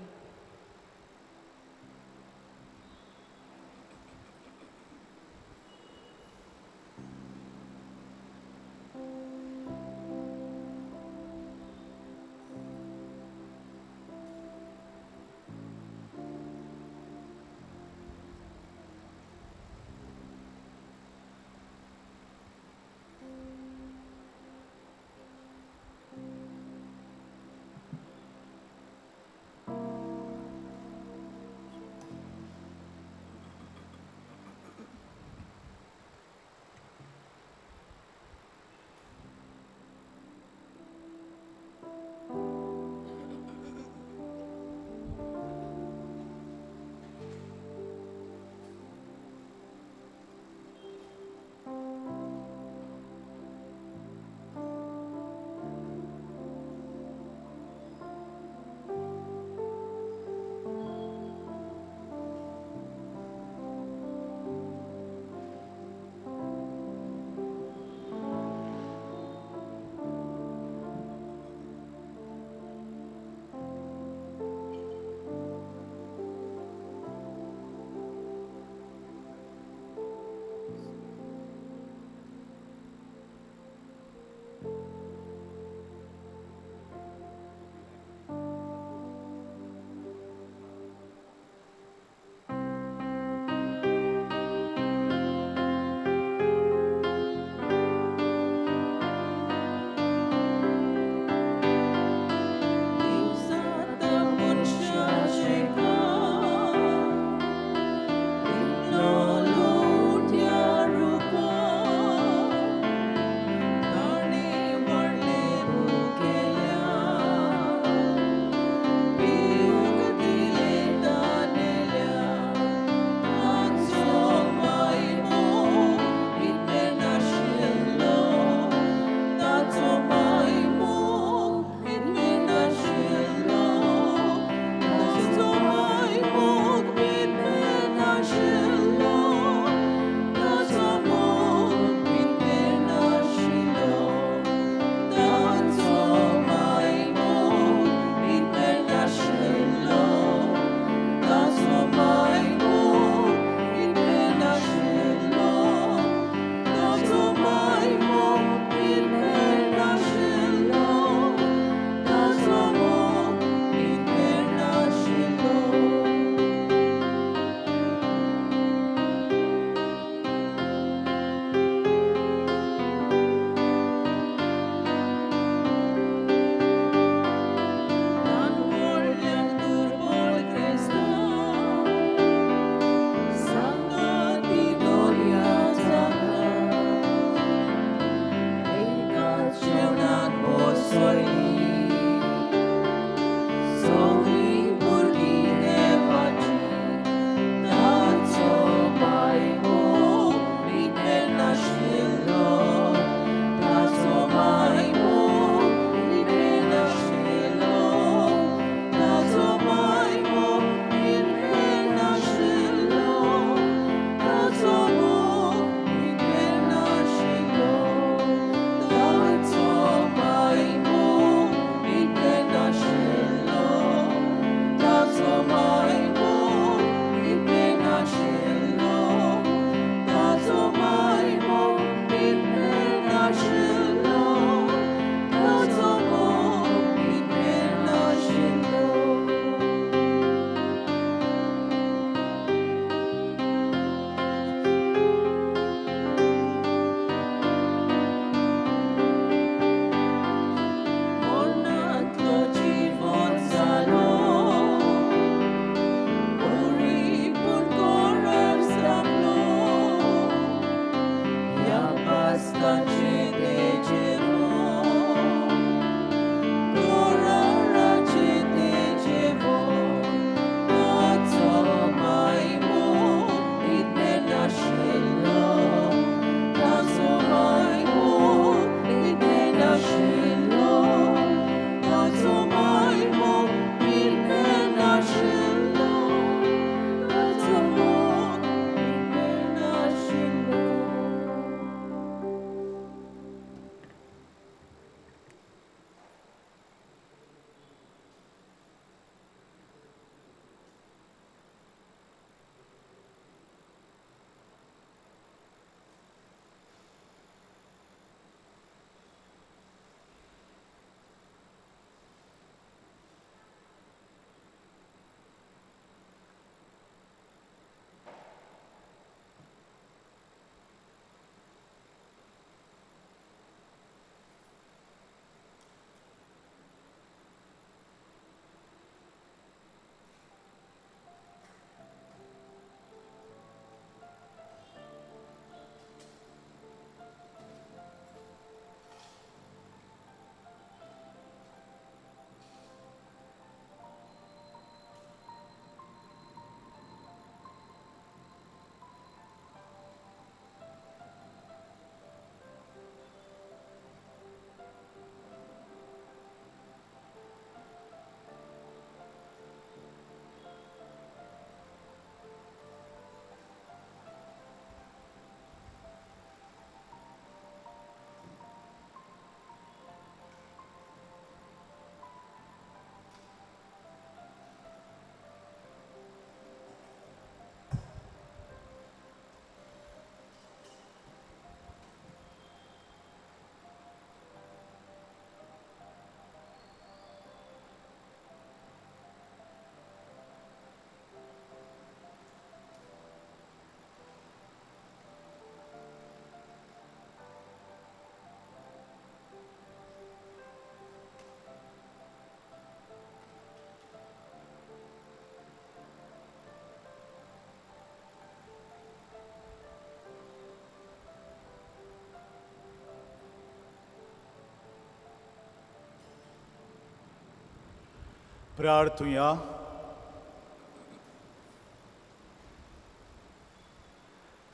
प्रार्थुया.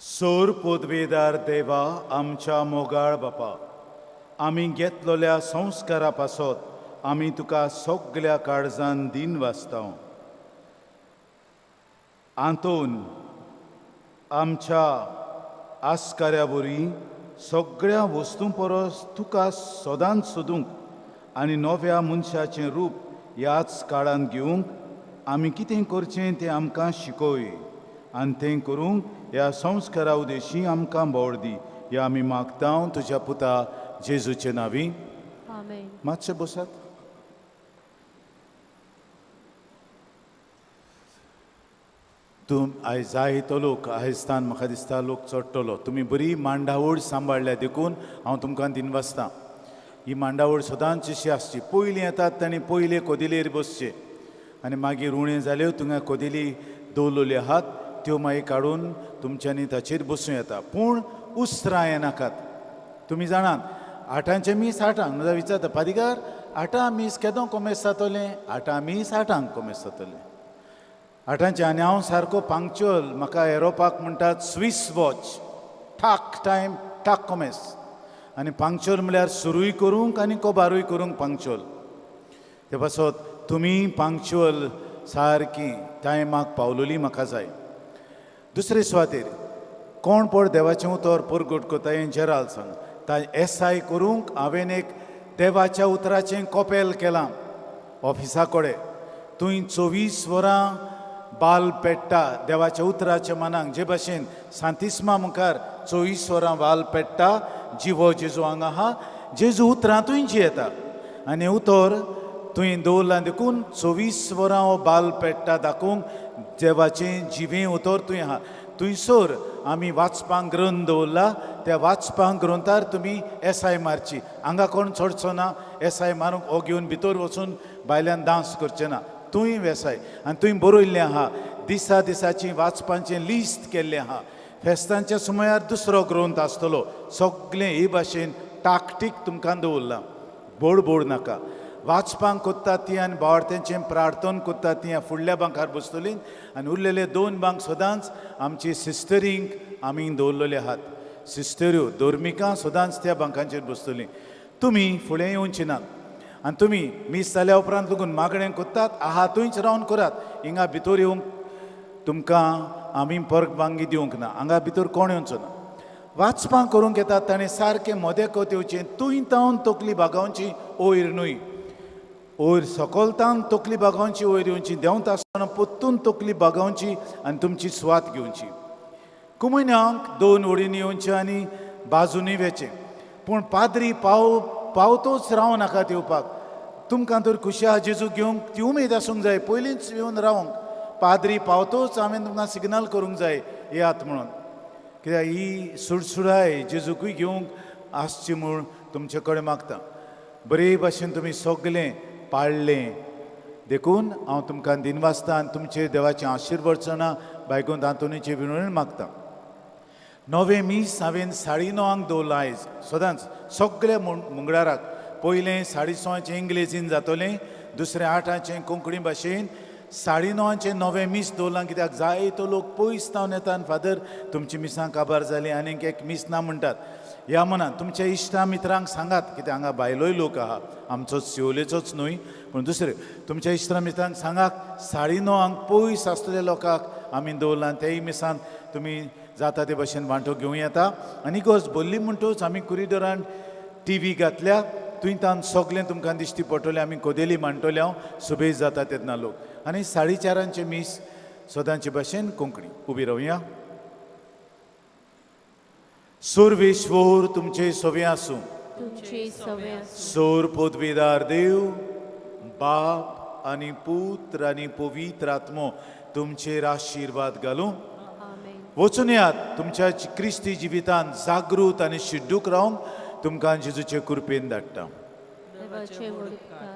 सोर पोदवेदार देवा, आमच्या मोगाळ बापा, आमी घेतलेल्या संस्कारा पासत आमी तुका सगल्या काळजान दीन वाचता. आंतोन आमच्या आस्काऱ्या वरवीं सगळ्या वस्तूं परस तुका सदांच सोदूंक आनी नव्या मनशाचें रूप ह्याच काळांत घेवंक आमी कितें करचें तें आमकां शिकय आनी तें करूंक ह्या संस्कारा उदेशी आमकां बोळ दी. ह्या आमी मागता तुज्या पुता जेजूचे नांवी. आमेन. मातशें बसात. तूं आयज जायतो लोक आयज म्हाका दिसता लोक चडटलो. तुमी बरी मांडावळ सांबाळ्ळ्या देखून हांव तुमकां दिनवासतां. ही मांडावळ सदांच अशी आसची. पयलीं येतात तांणी पयले कोदिलेर बसचे आनी मागीर उणें जाल्यो तुंगा कोदिली दवरलेल्यो आहात त्यो मागीर काडून तुमच्यांनी ताचेर बसूं येता, पूण उसरां येनाकात. तुमी जाणात आठांचें मीस आठांक म्हजो विचारता पादिकार आठां मीस केदो कोमेस जातलें? आठां मीस आठांक कोमेस जातलें आठांचें. आनी हांव सारको पांक्चुअल. म्हाका एरोपाक म्हणटात स्वीस वॉच, ठाक टायम ठाक कोमेस. आनी पांक्चुअल म्हळ्यार सुरूय करूंक आनी कोबारूय करूंक पांक्चुअल. ते पासत तुमी पांक्चुअल सारकी टायमाक पावलोली म्हाका जाय. दुसरे सुवातेर कोण पड देवाचें उतर परगट करता हें जेराल सांग. ता एसाय करूंक हांवें एक देवाच्या उतराचें कोपेल केलां ऑफिसा कडेन. थंय 24 वरां बाल पेट्टा देवाच्या उतराच्या मनाक. जे भाशेन सांतिस्मा मुखार 24 वरां वाल पेट्टा जिवो जेजू हांगा आहा, जेजू उतरांतूय जियेता आनी उतर तुवें दवरलां देखून 24 वरां हो बाल पेट्टा दाखोवंक देवाचें जिवें उतर तुवें आहा. थंयसर आमी वाचपांक ग्रंथ दवरला, त्या वाचपांक ग्रंथार तुमी एसाय मारची. हांगा कोण चडचो ना एसाय मारूंक, हो घेवन भितर वचून भायल्यान डांस करचें ना. तुंय वेसाय आनी तुवें बरयल्लें आहा दिसा दिसाची वाचपांचें लिस्ट केल्लें आहा. फेस्तांच्या सुमयार दुसरो ग्रंथ आसतलो. सगळें हे भाशेन टाकटीक तुमकां दवरलां. बोड बोड नाका. वाचपांक कोत्ता ती आनी बावडत्यांचें प्रार्थन कोत्ता ती फुडल्या बांकार बसतलीं आनी उरलेले 2 बांक सदांच आमची सिस्टरींक आमी दवरलेले आहात. सिस्टऱ्यो धर्मिकां सदांच त्या बांकांचेर बसतलीं. तुमी फुडें येवची नात आनी तुमी मीस जाल्या उपरांत लागून मागणें कोत्तात आहा थंयच रावन करात. हिंगा भितर येवंक तुमकां आमी परवानगी दिवंक ना. हांगा भितर कोण येवचो ना. वाचपां करूंक येतात ताणें सारकें मोदेकत येवचें. तुंय तावन तकली बागावची वयर न्हय, वयर सकलतान तकली बागावची वयर येवची. देंवता आसतना परतून तकली बागावची आनी तुमची सुवात घेवची. कुमन्यांक 2 वडींनी येवचें आनी बाजूनी वेचें, पूण पाद्री पावतोच रावं नाकात येवपाक. तुमकां तर खुशी आहा जेजू घेवंक ती उमेद आसूंक जाय पयलींच येवन रावंक. पाद्री पावतोच हांवें तुमकां सिग्नल करूंक जाय येयात म्हणून, कित्याक ही सुडसुडाय जेजूकूय घेवंक आसची म्हूण तुमचे कडेन मागता. बरे भाशेन तुमी सगलें पाळ्ळें देखून हांव तुमकां दिनवासता आनी तुमचेर देवाचें आशिर्वचना बायगून आंतोनीचे विनवणी मागता. नवें मीस हांवें 9:30 दवरलां आयज सदांच सगल्या मंगळाराक. पयलें 6:30 इंग्लेजीन जातलें, दुसरें 8 कोंकणी भाशेन. 9:30 नवें मीस दवरलां कित्याक जायतो लोक पयस तावन येता आनी फादर तुमची मिसां काबार जालीं आनीक एक मीस ना म्हणटात. ह्या मनान तुमच्या इश्टा मित्रांक सांगात, कित्याक हांगा बायलोय लोक आहा, आमचो शिवलेचोच न्हय पूण दुसरे. तुमच्या इश्टा मित्रांक सांगात 9:30 पयस आसतल्या लोकांक आमी दवरलां तेय मिसान तुमी जाता ते भशेन वांटो घेवं येता. आनी इगर्ज भरली म्हणटूच आमी कुरिडोरान टी व्ही घातल्या, थंय तान सगळें तुमकां दिश्टी पडटलें. आमी कोदेली मांडटले हांव सुबेज जाता तेन्ना लोक. आनी 4:30 मीस सदांचे भाशेन कोंकणी. उबी रावया. सर्वेश्वर तुमचे सवे आसूं. तुमचे सवे आसूं. सोर पदवीदार देव बाप आनी पुत्र आनी पवित्र आत्मो तुमचेर आशिर्वाद घालूं. आमेन. वचून यात तुमच्या क्रिस्ती जिवितान जागृत आनी शिड्डूक रावंक तुमकां जेजूचे कृपेन धाडटा. देवाचे व्हड उपकार.